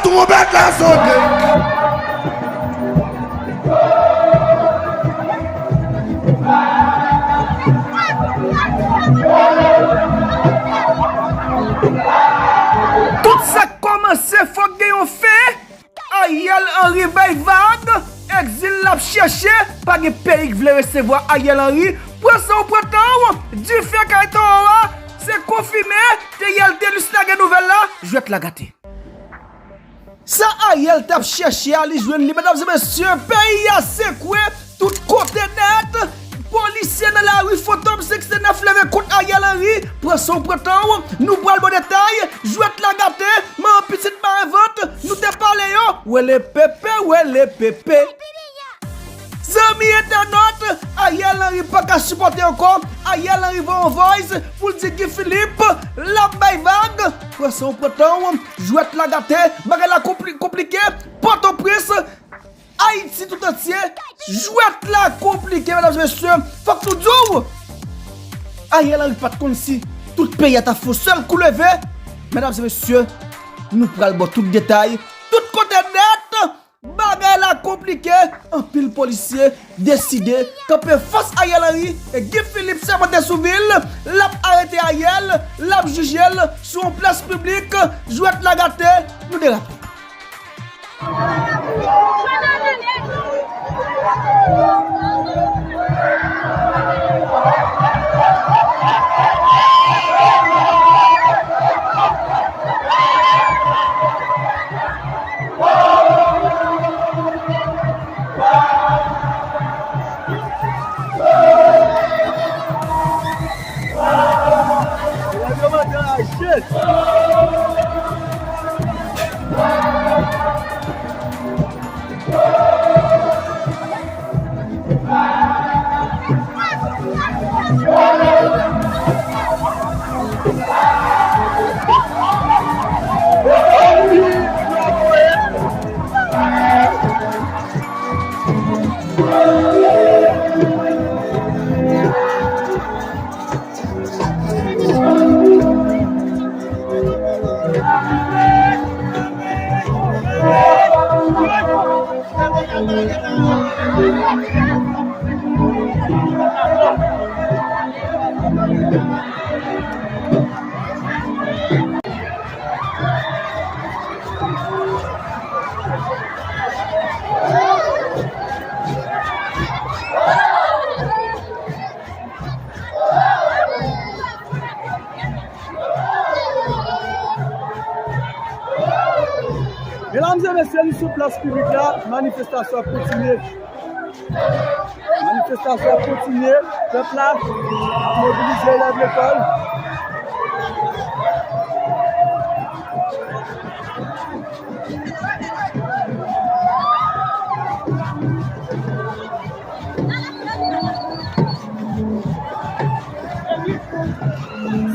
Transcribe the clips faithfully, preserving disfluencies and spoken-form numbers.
Twonpèt la sonnen. Tout sa k kòmanse fòk gen yon fen. Ariel Henry bay vag, egzil l ap chèche, pa gen peyi k vle resevwa Ariel Henry. Pran san w, pran tan w, dife kay tawo a, se konfime, T L T Lis lage nouvèl la, jwèt la gate. Sa Ariel t ap chèche a, li jwenn li, medam e mesye, peyi a sekwe, tout kote nèt. Polisye nan lari, Fantom senk san nèf leve kont Ariel Henry. Pran san w, pran tan w, nou pral ba w detay. Jwèt la gate, manman pitit mare vant, nou te pale yo. Wele pepe, wele pepe. Zanmi entènot, Ariel Henry pa ka sipòte ankò. Ariel Henry voye yon voice pou l di Guy Philippe l ap bay vag. Pran san w, pran tan w, jwèt la gate, bagay la konpli-, konplike. Pòtoprens, Ayiti tout antye, jwèt la konplike, medam e mesye. Fòk nou di w, Ariel Henry pa t konn si tout peyi a t ap fè yon sèl kou leve. Medam e mesye, nou pral ba w tout detay, tout kote nèt. Bagay la konplike, anpil polisye deside kanpe fas Ariel Henry e Guy Philippe sèmante sou vil, l ap arete Ariel, l ap jije l sou yon plas piblik, jwèt la gate, nou derape. Medam e mesye, nou sou plas piblik la, manifestasyon ap kontinye. Manifestasyon ap kontinye, pèp la ap mobilize, lève lekòl.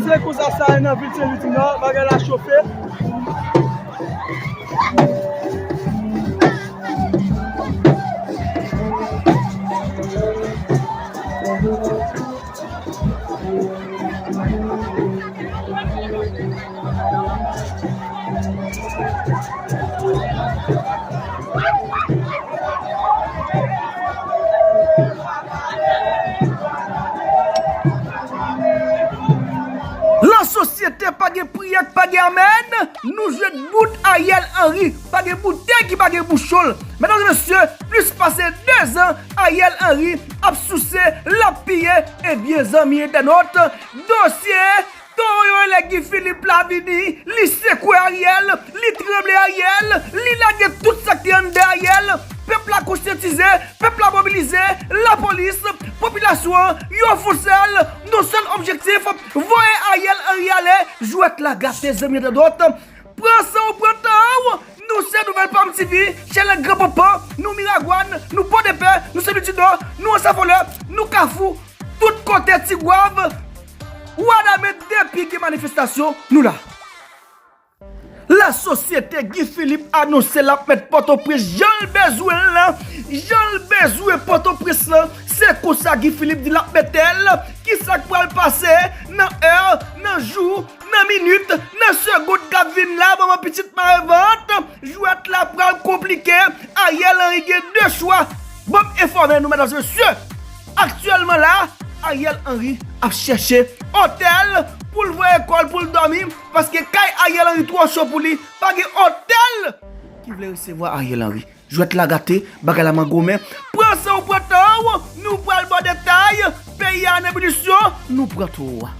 Se konsa sa ye nan vil Senlwi di Nò, bagay la chofe. Lasosyete pa gen priyè k pa gen amèn, nou jwenn bout Ariel Henry, pa gen boutèy ki pa gen bouchon l. Medam e mesye, plis pase dezan Ariel Henry ap souse, l ap piye. Ebyen, zanmi entènot, dosye Towo yo rele Guy Philippe la vini, li sekwe Ariel, li tranble Ariel, li lage tout sa k te anndan Ariel. Pèp la konsyantize, pèp la mobilize, lapolis, popilasyon an, yo fon sèl, yon sèl objektif, voye Ariel Henry ale, jwèt la gate, zanmi entènot. Pran san w, pran tan w, nou se Nouvèl Palm T V, channel Gran Panpan, nou Miragwàn, nou Pòdepè, nou Senlwi di Nò, nou Anse Affoleur, nou Kafou, tout kote Tigwav, Wanament, depi gen manifestasyon, nou la. Lasosyete Guy Philippe anonse l ap met Pòtoprens jan l bezwen l lan, jan l bezwen Pòtoprens lan, se konsa Guy Philippe di l ap mete l. Kisa k pral pase nan è, nan jou, nan minit, nan segond k ap vin la, manman pitit mare vant? Jwèt la pral konplike. Ariel Henry gen de chwa. Ban m enfòme nou, medam e mesye. Aktyèlman la, Ariel Henry ap chèche otèl pou l voye kò l pou l dòmi, paske kay Ariel Henry twò cho pou li. Pa gen otèl ki vle resevwa Ariel Henry. Jwèt la gate, bagay la mangonmen. Pran san w, pran tan w, nou pral ba w detay. Peyi a an ebulisyon, nou pran towo a.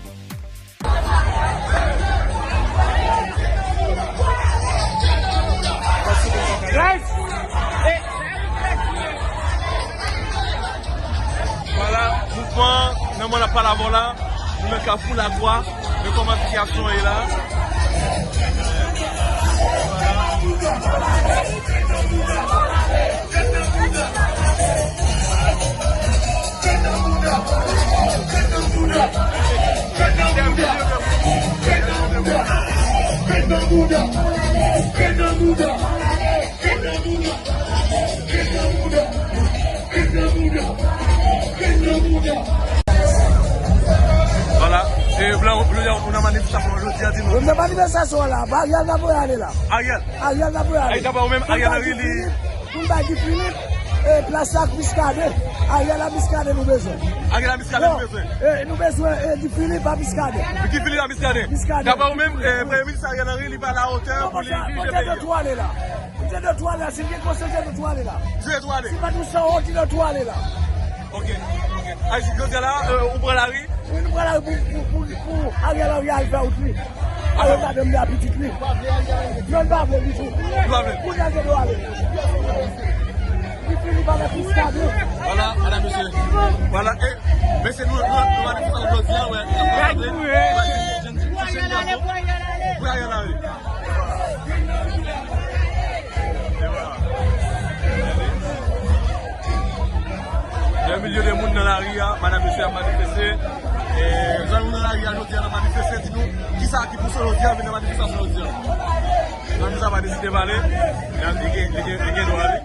Vwala, mouvman nan mòn ap pale avè w la. Nou nan Kafou Lakwa. Men kòman sitiyasyon an ye la. Vwala. E, Blan, Blan, ou nan manifestasyon jodi a, di nou. Nou nan manifestasyon la, Ariel n ap voye ale la. Ariel. Ariel n ap voye ale. Ay, daprè ou menm, Ariel Henry, li pou l bay Guy Philippe, e, plas la ak Muscadin. Ariel a Muscadin nou bezwen. Ariel a Muscadin nou bezwen. E, nou bezwen, e, Guy Philippe a Muscadin. Guy Philippe a Muscadin. Muscadin. Daprè ou menm, e, Premye Minis Ariel Henry, li pa alatè pou li dirije peyi a. Kote dotwa ale la? Kote dotwa ale la? Si l gen konsèy, kote dotwa ale la? Kote dotwa ale? Si pa nou san wont, kote dotwa ale la? Ok, ok. Ay, jodi a la, e, ou pran lari? Wi, nou pran lari pou, pou, pou, pou Ariel Henry al fè wout li. Ariel pa janm de a pitit li. Non, l pa vle ditou. Li pa vle. Kounye a gen dwa ale. Li fini pa mèt Muscadin. Vwala, medam, mesye. Vwala, e, mesye, nou, nou, nou manifestasyon jodi a, wè. Jenn, jenn gason. Pou Ariel ale. Dè milye de moun nan lari a, medam, mesye, ap manifeste. E, jan nou nan lari a jodi a, n ap manifeste, di nou kisa ki pouse jodi a vin nan manifestasyon jodi a. Nan nou sa pa deside pale, li gen, li gen, li gen dwa li.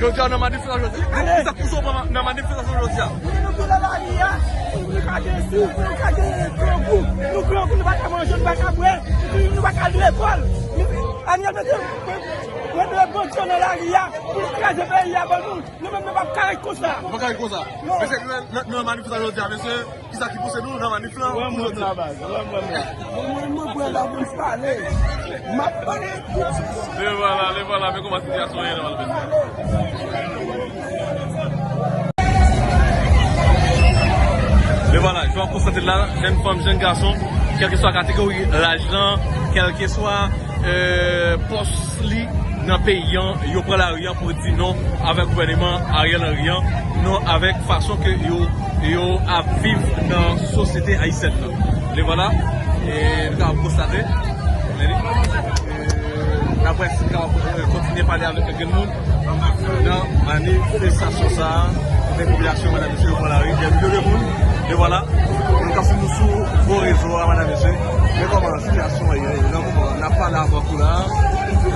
Jodi a nan manifestasyon jodi a. Kisa k pouse w nan manifestasyon jodi a? Nou gen nou pile lari a, nou ka gen sou, nou ka gen grangou, nou grangou, nou pa ka manje, nou pa ka bwè, nou pa ka al lekòl. Ariel mete, mete bandi nan lari a pou l kraze peyi a ban nou. Nou menm nou p ap ka ret konsa. Nou p ap ka ret konsa. Non. Mesye, nou nan, nan manifestasyon jodi a, mesye. Kisa ki pouse nou nan manif lan pou jodi a? Wè mwen la, baz. Wè mwen la. Mwen, mwen, mwen pran la pou m pale. M ap pale. E vwala, e vwala, men kòman sitiyasyon ye nan Malpèsè. E vwala, jan w ap konstate la, jèn fanm, jèn gason, kèlkeswa kategori laj lan, kèlkeswa e, pòs li nan peyi an, yo pran lari an pou di non avèk gouvèneman Ariel Henry an, non avèk fason ke yo, yo ap viv nan sosyete ayisyèn nan. E vwala, e, nou kapab konstate, e, n ap wè si n kapab, e, kontinye pale avèk grenn moun. Nan manifestasyon sa a, kote popilasyon, medam, mesye, yo pran lari, gen milyon de moun, e vwala, nou ka swiv nou sou gwo rezo a, medam, mesye, men kòman sitiyasyon an ye nan moman n ap pale avè w la,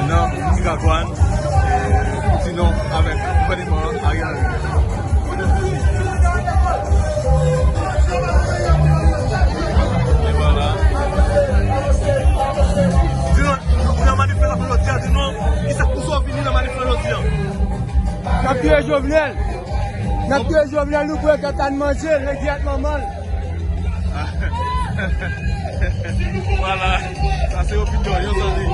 nan Miragwàn, e, di non avèk gouvèneman Ariel Henry. E vwala. Di non, nou nan manifestasyon jodi a, di non, kisa k pouse w vini nan manif lan jodi a? N ap touye Jovenel. N ap touye Jovenel, nou kwè ke ta n manje, regrèt manman l. Vwala, sa se opinyon, yon zanmi.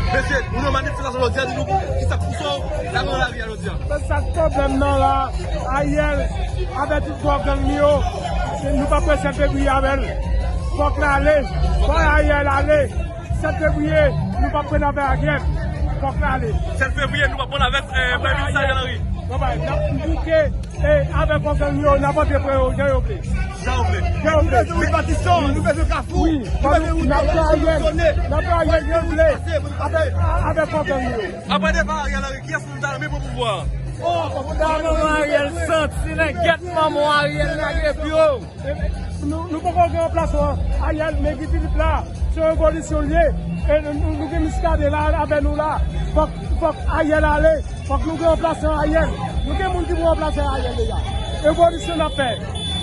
Mesye, nou nan manifestasyon jodi a, di nou, kisa k pouse w nan lari a jodi a? Se sa k pwoblèm nan la, Ariel, avè tout gwo gang li yo, nou pa p wè chèf de briye avè l. Fòk l ale, fòk Ariel ale. Sèt fevriye, nou p ap pran avè Ariel. Fòk l ale. Sèt fevriye, nou p ap pran avèk, eh, Premye Minis Ariel Henry. Bon, bay, n ap bouke, eh, avèk ògàn yo, n ap antre pran yo, jan yo vle. Jan yo vle. Jan yo vle. Nou bezwen wout Batistan, nou bezwen Kafou, nou bezwen wout yo, nou bezwen fonksyone. N ap fè Ariel jan l vle. Avèk, avèk ògàn yo. Apre depa Ariel Henry, kiyès moun ta renmen pran pouvwa a? Oh, ta renmen Ariel santi nan gèt manman Ariel lage pye w. Nou, nou poko gen ranplasman Ariel, men Guy Philippe la, se yon revolisyon l ye. E nou, nou, nou gen Muscadin la avè nou la. Fòk, fòk Ariel ale. Fòk nou gen ranplasman Ariel. Nou gen moun ki pou ranplase Ariel deja. Revolisyon n ap fè.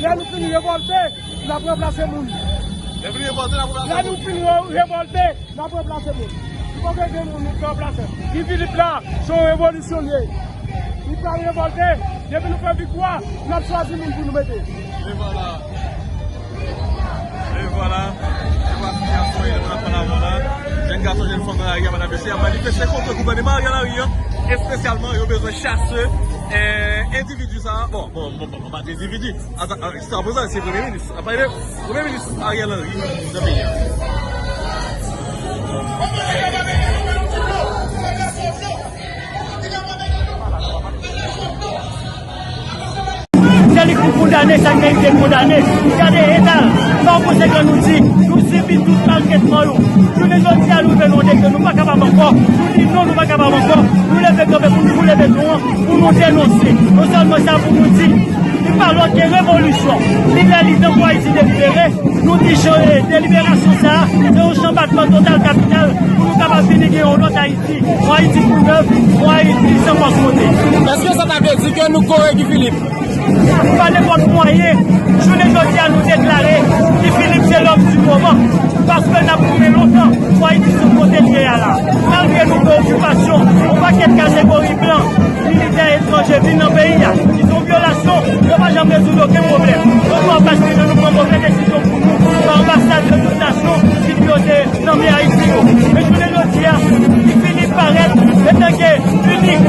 Lè nou fin revòlte, n ap ranplase moun. Lè fin revòlte, n ap ranplase moun. Lè nou fin re-, revòlte, n ap ranplase moun. Fòk ede nou, nou pran plas. Guy Philippe la, se yon revolisyonè. Li pral revòlte. Depi nou fè viktwa, n ap chwazi moun pou nou mete. E vwala. E vwala. E vwala sitiyasyon e nou ap pale avè w la. Jèn gason, jèn fanm nan lari a, madanm, mesye, ap manifeste kont gouvènman Ariel Henry an. Espesyalman, yo bezwen chase, eh, endividi sa a. Bon, bon, bon, bon, pa endividi. Ata, a, jiska prezan, se premye minis. Ap pale de premye minis Ariel Henry nan peyi a. Se li k pou kondane sa k merite kondane. Gade eta l. Sa w panse ke nou di, nou sibi tout maltretman yo. Jounen jodi a, nou rive nan yon degre, nou pa kapab ankò. Nou di non, nou pa kapab ankò. Nou leve kanpe pou nou souleve nou an, pou nou denonse. Non sèlman sa, pou nou di, li pa lòt ke revolisyon. Li lè li tan pou Ayiti delibere. Nou di chan, eh, deliberasyon sa a, se yon chan batman total kapital pou nou kapab vini gen yon lòt Ayiti. Yon Ayiti tou nèf, yon Ayiti san pòs kote. Èske sa ta vle di ke nou kore Guy Philippe? Pa nenpòt mwayen, jounen jodi a nou deklare Guy Philippe se lòm di moman, paske n ap goumen lontan pou Ayiti sou kote l ye a la. Malgre nou gen okipasyon, yon pakèt kategori blan, militè etranje vin nan peyi a, ki se yon vyolasyon, yo pa janm rezoud okenn pwoblèm. Yo tou ap baskile, nou pran move desizyon pou nou, pa anbasad de tout nasyon, ki dwe te nan men Ayiti yo. Men jounen jodi a, Guy Philippe parèt etanke inik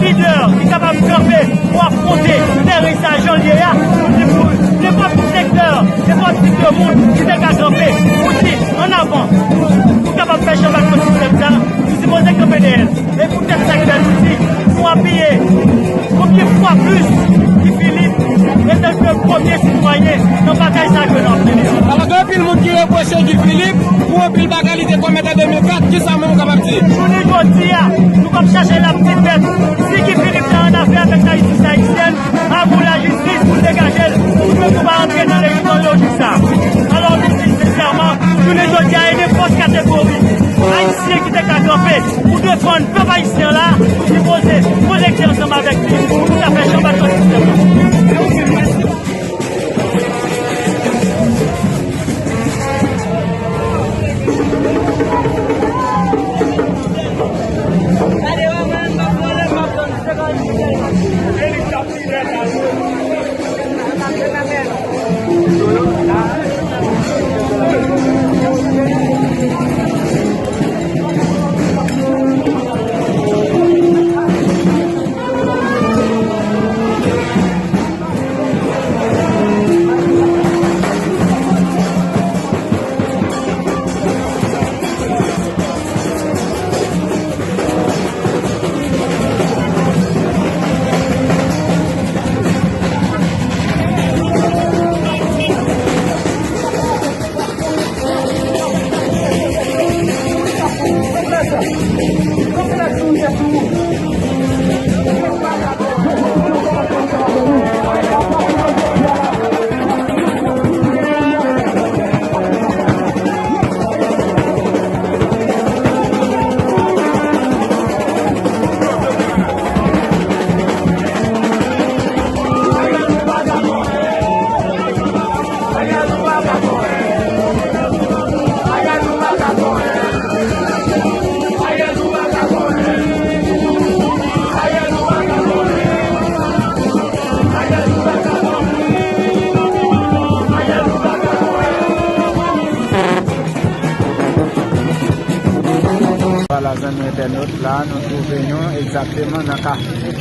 lidè ki kapab kanpe pou afwonte tèren sa jan l ye a. Nou di pou nenpòt sektè, nenpòt tip de moun ki te ka kanpe pou di annavan, pou kapab fè chan batman sistèm sa, nou sipoze kanpe dèyè l. E poutèt sa k fè nou di, nou apiye yon pye fwa plis Guy Philippe etanke premye sitwayen nan batay sa ke n ap mennen an. Alò, gen anpil moun ki repwoche Guy Philippe pou anpil bagay li te komèt an de mil kat. Kisa menm ou kapab di? Jounen jodi a, nou p ap chache laptipèt. Si Guy Philippe ta annafè avèk lajistis ayisyèn, a pou lajistis pou degaje l. Tout moun pa antre nan lejik, nan lojik sa. Alò, nou di sensèman, jounen jodi a, e nenpòt kategori ayisyen ki te ka kanpe pou defann pèp ayisyen la, nou sipoze konekte ansanm avèk li pou nou ka fè chan batman sistèm nan. Vwala, zanmi entènot, la nou twouve nou egzakteman nan kafe,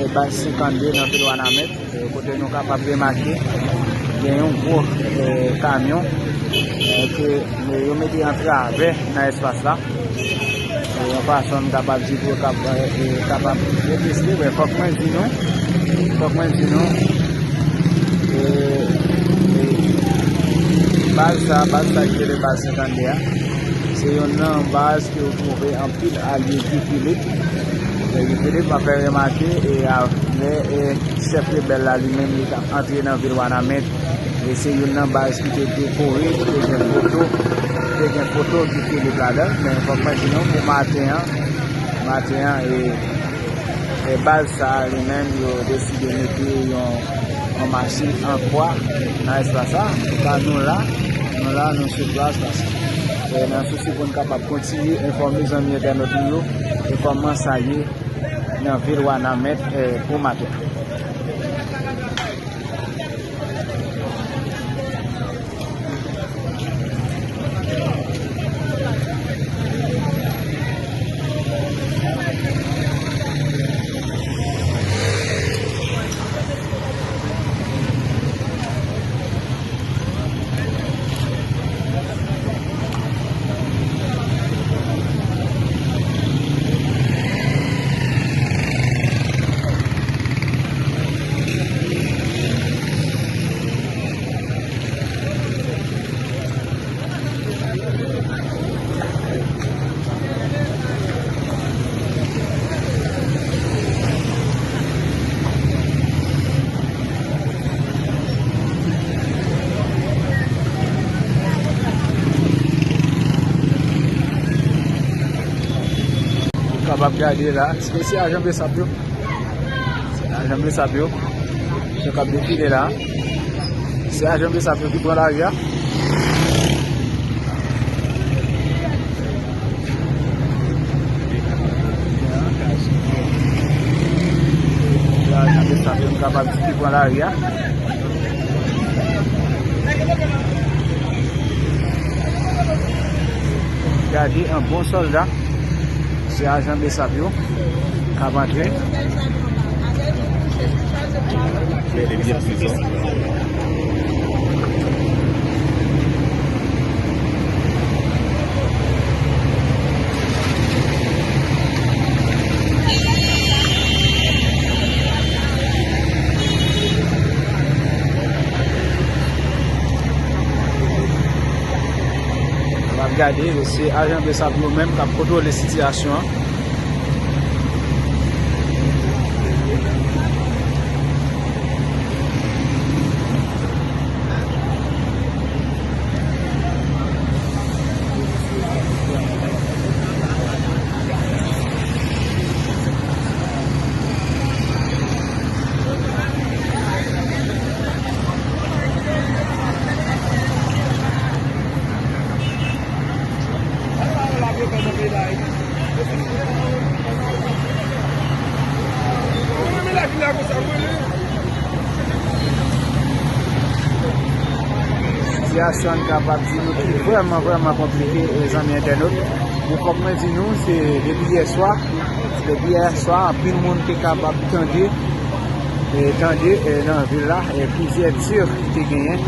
e, baz senkannde nan vil Wanament, e, kote nou kapab remake gen yon gwo, e, kamyon, e, ke, e, yo mete antravè nan espas la. E, yon fason m kapab di pou yo kap-, e, e, kapab pwoteste, men fòk mwen di nou, fòk mwen di nou, e, e, baz sa, baz sa ki rele baz senkannde a, se youn nan baz ke yo twouve anpil alye Guy Philippe. E, Guy Philippe, m ap fè remake, e, avè, e, chèf rebèl la, li menm, li t ap antre nan vil Wanament. E se youn nan baz ki te dekore, ki te gen foto, ki te gen foto Guy Philippe ladan l. Men fòk mwen di nou, pou maten an, maten an, e, e baz sa a, li menm, yo deside mete yon, yon machin an kwa nan espas sa. Antouka, nou la, nou la, nou sou plas, paske E nan sousi pou n kapab kontinye enfòme zanmi entènot nou yo e kòman sa ye nan vil Wanament, e, pou maten. Ou kapab gade la, se, se ajan besap yo. Se ajan besap yo. Yo k ap defile la. Se ajan besap yo ki pran lari a. Se ajan besap yo, nou kapab di, ki pran lari a. Gade, yon bon sòlda. Se ajan besap yo k ap antre. N ap gade, se ajan besap yo menm k ap kontwole sitiyasyon an. Sitiyasyon n kapab di nou ki vrèman, vrèman konplike, e, zanmi entènot. Men fòk mwen di nou, se depi yè swa, depi yè swa, anpil moun te kapab tande, e, tande, e, nan vil la, e, plizyè tir ki te genyen.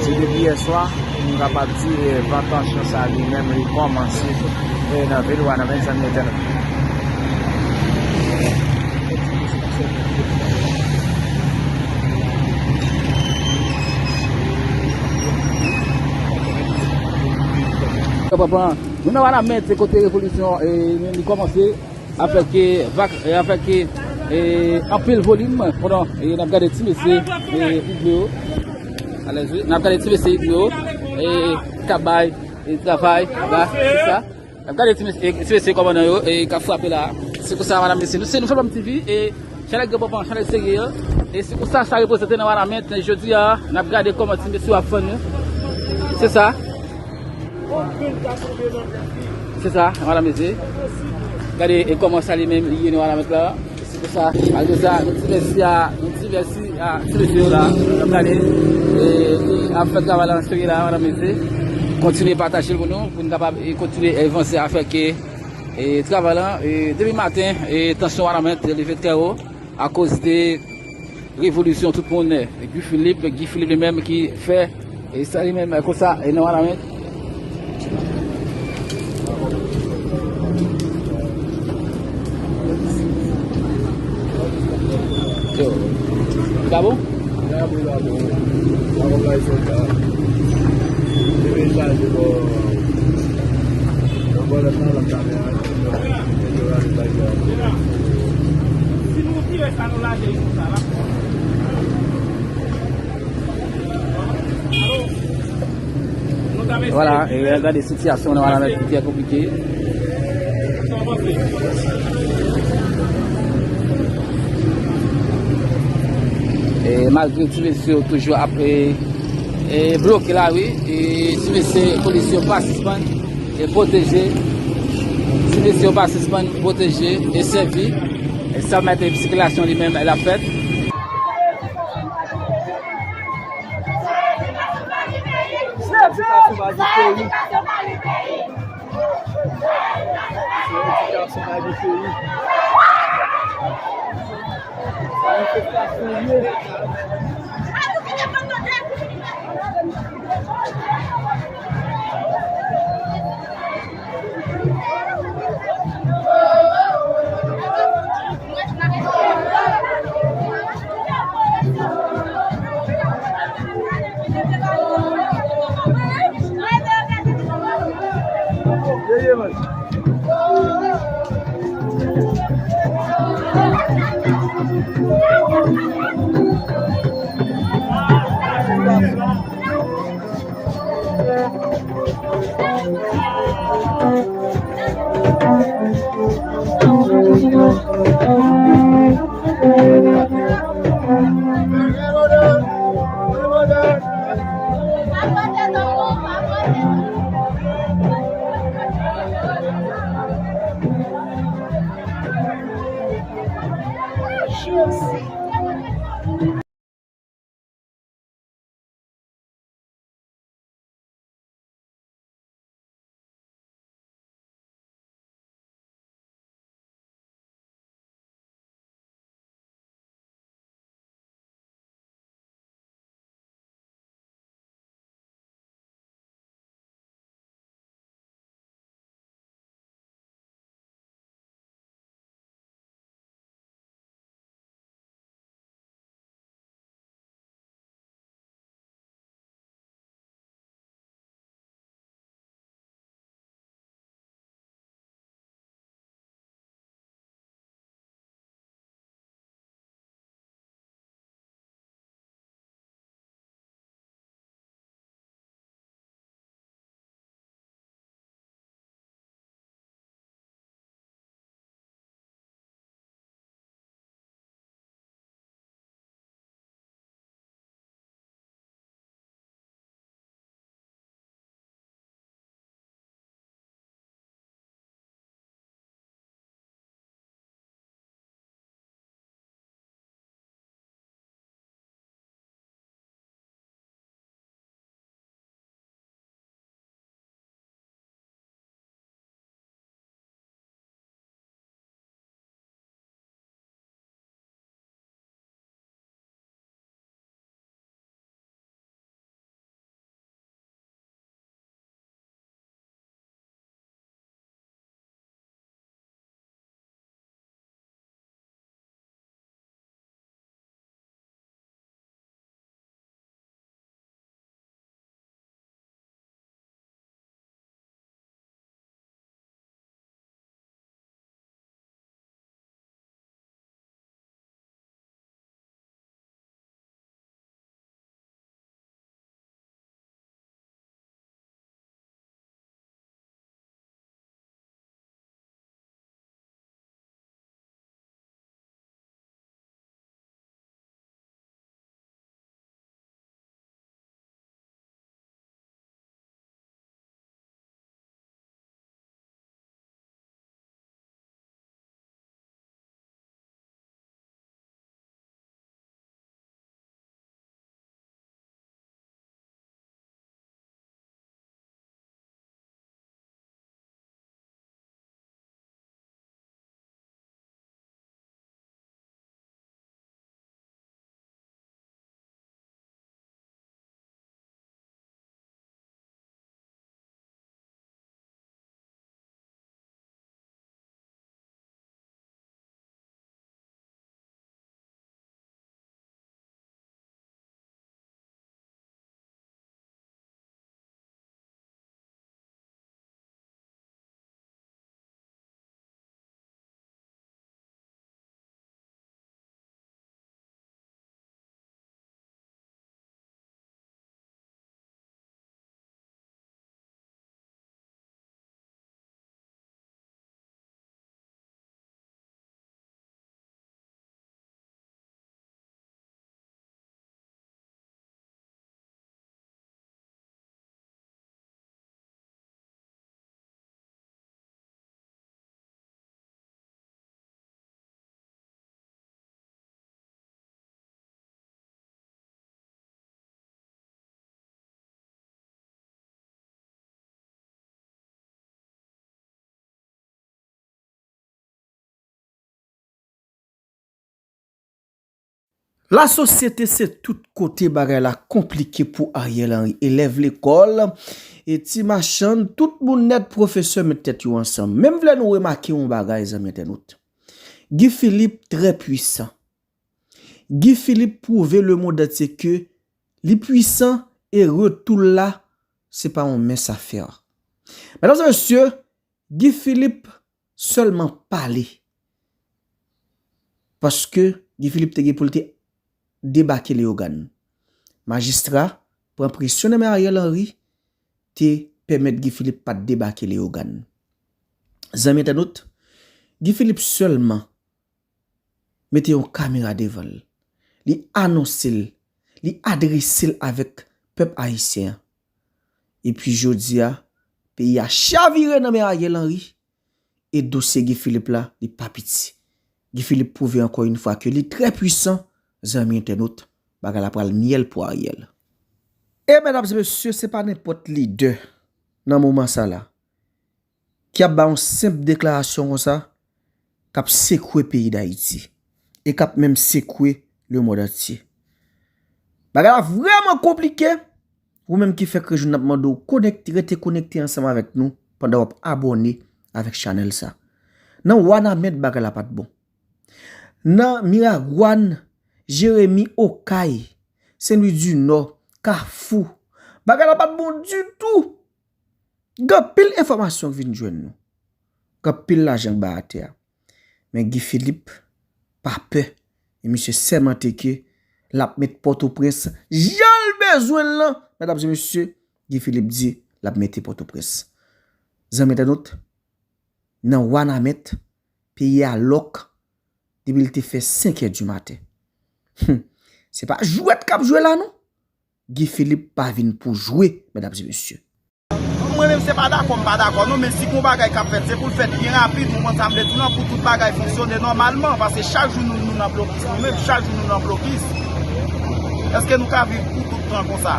Se depi yè swa, nou kapab di, e, van tansyon sa li menm li kòmanse, e, nan vil Wanament, zanmi entènot. Papa, nou nan Wanament, se kote revolisyon, e, li kòmanse avèk, e, vak, e, avèk, e, e, anpil volim pandan, e, n ap gade ti mesye, e, Iglo yo. Alèz, wi. N ap gade ti mesye Iglo yo, e, k ap bay, e, travay la, se sa. N ap gade ti mesye, e, ti mesye kòmandan yo, e, k ap frape la. Se konsa, madanm, mesye, nou se Nouvel Pam TV, e, chanèl Gran Panpan, chanèl serye, e, se konsa sa reprezante nan Wanament, jodi a, n ap gade kòman ti mesye yo ap fann yo. Se sa. Se sa, madanm, mesye. Gade, e, kòman sa li menm, li ye nan Wanament la. Se pou sa, malgre sa, nou di mèsi a, nou di mèsi a ti mesye yo la. N ap gade, e, ki ap fè travay la nan serye la, madanm, mesye. Kontinye pataje l pou nou, pou n kapab, e, kontinye, e, vanse avèk, e, e, travay la. E, depi maten, e, tansyon Wanament leve trè wo akoz de revolisyon tout moun, e, Guy Philippe, Guy Philippe li menm ki fè, e, sa li menm, e, konsa, e, nan Wanament. Yo. Sa bon? Si nou tire sa, nou lage l konsa la. Vwala, e gade sitiyasyon nan Wanament ki trè konplike. E malgre ti mesye yo toujou ap, e, E bloke lari, e ti mesye polis yo pa sispann e pwoteje, ti mesye yo pa sispann pwoteje e sèvi, e sa mèt sikilasyon li menm l ap fèt. Se yon edikasyon pa gen peyi. Se manifestasyon li ye. Lasosyete se tout kote, bagay la konplike pou Ariel Henry. Elèv lekòl, e ti machann, tout moun nèt, pwofesè met tèt yo ansanm. Men m vle nou remake yon bagay, zanmi entènot. Guy Philippe trè pwisan. Guy Philippe pwouve lemonn antye ke li pwisan e retou l la, se pa yon mens afè. Medam e mesye, Guy Philippe sèlman pale. Paske Guy Philippe te gen pou l te debake Leyogàn. Majistra pran presyon nan men Ariel Henry, te pèmèt Guy Philippe pa t debake Leyogàn. Zanmi entènot, Guy Philippe sèlman mete yon kamera devan l. Li anonse l, li adrese l avèk pèp ayisyen an. Epi jodi a, peyi a chavire nan men Ariel Henry, e dosye Guy Philippe la, li pa piti. Guy Philippe pwouve ankò yon fwa ke li trè pwisan, zanmi entènot, bagay la pral myèl pou Ariel. E medam e mesye, se pa nenpòt lidè nan moman sa la ki ap ba yon senp deklarasyon konsa, k ap sekwe peyi Dayiti e k ap menm sekwe lemonn antye. Bagay la vrèman konplike. Ou menm ki fèk rejwenn, n ap mande w konekte, rete konekte ansanm avèk nou pandan w ap abòne avèk chanèl sa. Nan Wanament bagay la pa t bon. Nan Miragwàn, Jeremi, Okay, Sen Lwi di Nò, Kafou, bagay la pa t bon ditou. Gen anpil enfòmasyon k vin jwenn nou. Gen anpil lajan k bay atè a. Men Guy Philippe pa pè. E misye sèmante ke l ap met Pòtoprens jan l bezwen l lan. Medam e mesye, Guy Philippe di l ap mete Pòtoprens. Zanmi entènot, nan Wanament, peyi a lòk depi l te fè senk è di maten. Hum, se pa jwèt k ap jwe la non. Guy Philippe pa vin pou jwe, medam e mesye. Mwen menm se pa dakò, m pa dakò non, men si gon bagay k ap fèt, se pou l fèt byen rapid, ou konn sa m vle di w lan, pou tout bagay fonksyone nòmalman, paske chak jou nou, nou nan blokis, nou menm, chak jou nou nan blokis. Èske nou ka viv pou tout tan konsa?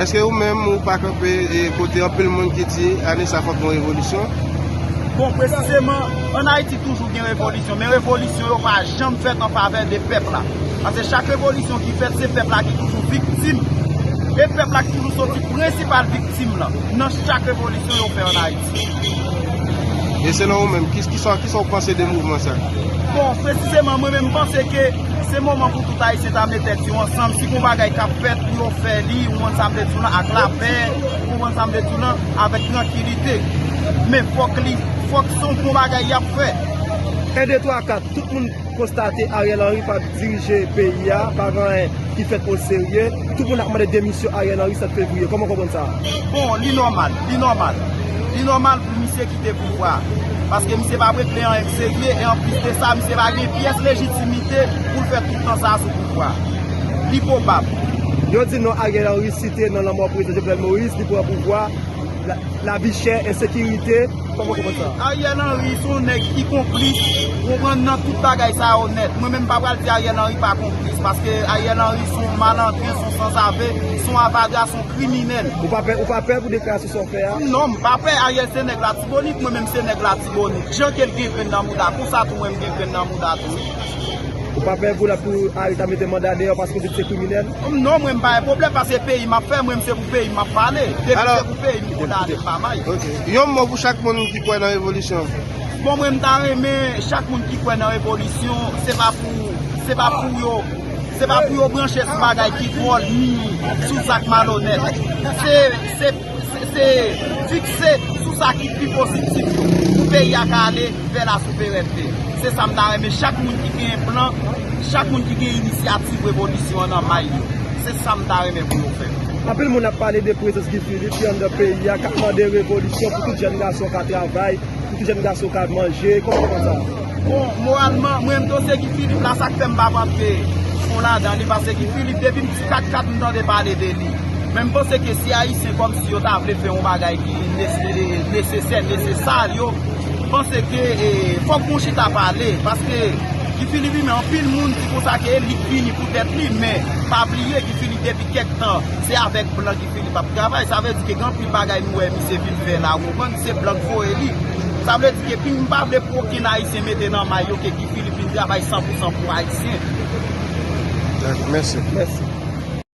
Èske ou menm ou pa kanpe e kote anpil moun ki di ane sa fòk gon revolisyon? Bon, presizeman, ann Ayiti toujou gen revolisyon, men revolisyon yo pa janm fèt an favè de pèp la. Paske chak revolisyon ki fèt, se pèp la ki toujou viktim. E pèp la ki toujou soti prensipal viktim lan nan chak revolisyon yo fè ann Ayiti. E selon ou menm, ki, kisa, kisa w panse de mouvman sa? Bon, presizeman, mwen menm, m panse ke se moman pou tout Ayisyen ta met tèt yo ansanm. Si gon bagay k ap fèt, pou yo fè li, ou konn sa m vle di w lan, ak lapè, ou konn sa m vle di w lan, avèk trankilite. Men fòk li, fòk se yon bon bagay y ap fè. En, de, twa, kat, tout moun konstate Ariel Henry p ap dirije peyi a, pa gen anyen ki fèt o serye. Tout moun ap mande demisyon Ariel Henry sèt fevriye. Kòman w konprann sa? Bon, li nòmal, li nòmal. Li nòmal pou misye kite pouvwa a. Paske misye p ap regle anyen k serye, e anplis de sa, misye pa gen pyès lejitimite pou l fè tout tan sa a sou pouvwa a. Li pwobab. Yo di non Ariel Henry site nan lanmò prezidan Jovenel Moïse, li pran pouvwa, la, lavi chè, ensekirite, kòman w konprann sa? Ariel Henry se yon nèg ki konplis, ou konprann, nan tout bagay sa yo nèt. Mwen menm m pa pral di Ariel Henry pa konplis, paske Ariel Henry se yon malandren, se yon sanzave, se yon avadra, se yon kriminèl. Ou pa pè, ou pa pè pou deklarasyon sa w fè a? Non, m pa pè. Ariel se nèg Latibonit, mwen menm se nèg Latibonit. Jan ke l gen grenn nan mouda, konsa tou mwen m gen grenn nan mouda tou. Ou pa pè pou la, pou Ariel ta mete manda deyò paske w di se kriminèl? Non, mwen m pa gen pwoblèm, paske peyi m ap fè, mwen m se pou peyi m ap pale. Depi se pou peyi m, m kondane m pa may. Ok. Yon mo pou chak moun ki kwè nan revolisyon. Bon, mwen m ta renmen chak moun ki kwè nan revolisyon, se pa pou, se pa pou yo, se pa pou yo branche sou bagay ki dwòl ni sou sa k malonèt. Se, se, se, se fikse sou sa ki pi pozitif pou peyi a ka ale vè la souverènte. Se sa m ta renmen chak moun ki gen plan, chak moun ki gen inisyativ revolisyon an nan may yo. Se sa m ta renmen pou yo fè. Anpil moun ap pale de prezans Guy Philippe ki anndan peyi a, k ap mande revolisyon pou tout jèn gason ka travay, pou tout jèn gason ka manje. Kòman w konn sa? Bon, moralman, mwen menm dosye Guy Philippe la, sa k fè m p ap antre fon ladan li, paske Guy Philippe, depi m ti kat kat, m tande pale de li. Men m panse ke si Ayisyen kòmsi yo ta vle fè yon bagay ki nese-, nesesè, nesesa, yo panse ke, e, fòk gon chita pale, paske Guy Philippe, men anpil moun di konsa ke li k vini pou tèt li, men pa bliye Guy Philippe depi kèk tan, se avèk blan Guy Philippe ap travay, sa vle di ke gen anpil bagay nou wè misye vin fè la, ou konprann, se blan k voye li. Sa vle di ke pi m pa vle pou okenn Ayisyen mete nan may yo ke Guy Philippe vin travay san pou san pou Ayisyen. Mèsi. Mèsi.